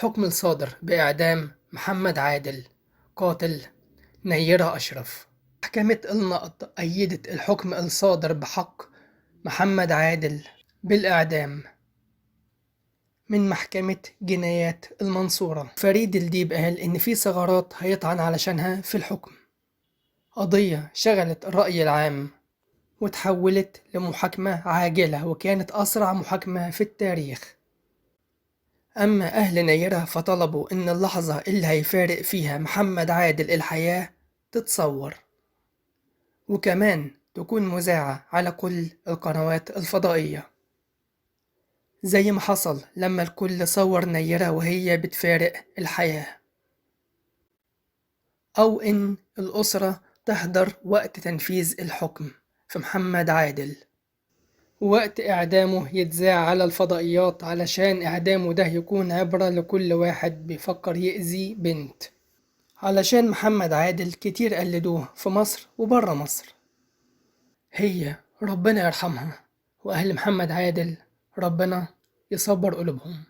الحكم الصادر بإعدام محمد عادل قاتل نيرة أشرف. محكمة النقض أيدت الحكم الصادر بحق محمد عادل بالإعدام من محكمة جنايات المنصورة. فريد الديب قال إن في ثغرات هيطعن علشانها في الحكم. قضية شغلت الرأي العام وتحولت لمحاكمة عاجلة، وكانت أسرع محاكمة في التاريخ. أما أهل نيرة فطلبوا إن اللحظة اللي هيفارق فيها محمد عادل الحياة تتصور، وكمان تكون مذاعة على كل القنوات الفضائية، زي ما حصل لما الكل صور نيرة وهي بتفارق الحياة، أو إن الأسرة تحضر وقت تنفيذ الحكم في محمد عادل، وقت إعدامه يتذاع على الفضائيات، علشان إعدامه ده يكون عبرة لكل واحد بيفكر يأذي بنت. علشان محمد عادل كتير قلدوه في مصر وبره مصر. هي ربنا يرحمها، وأهل محمد عادل ربنا يصبر قلوبهم.